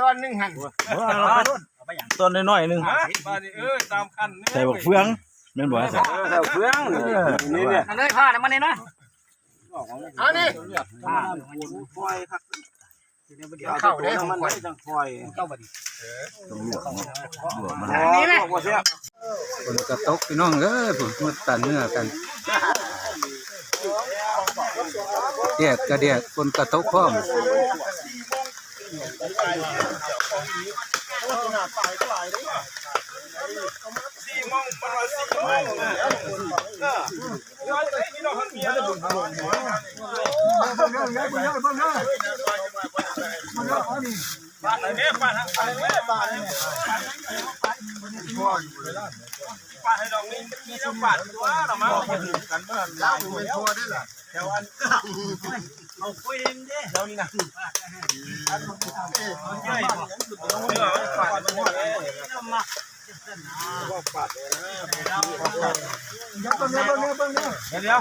ຕອນໜຶ່ງຫັ້ນ ຕອນນ້ອຍໆໜຶ່ງ ບາດນີ້ ເອີ ຕາມຄັນ ໃສ່ບັກເຟືອງ ແມ່ນບໍ່? ເອີ ໃສ່ບັກເຟືອງ ນີ້ ນີ້ ອັນນີ້ພານຳມັນນີ້ນະ ເອົານີ້ ເຂົ້າໄດ້ຂອງຂ້ອຍ ຕ້ອງລວກເນາະ ລວກມັນ ນີ້ແຫຼະ ຝົນກະຕົກພີ່ນ້ອງເອີຍ ພຸ້ນ ມາຕັນເໜືອກັນ ແດດກະແດດ ຝົນກະຕົກພ້ອມ. ດຽວ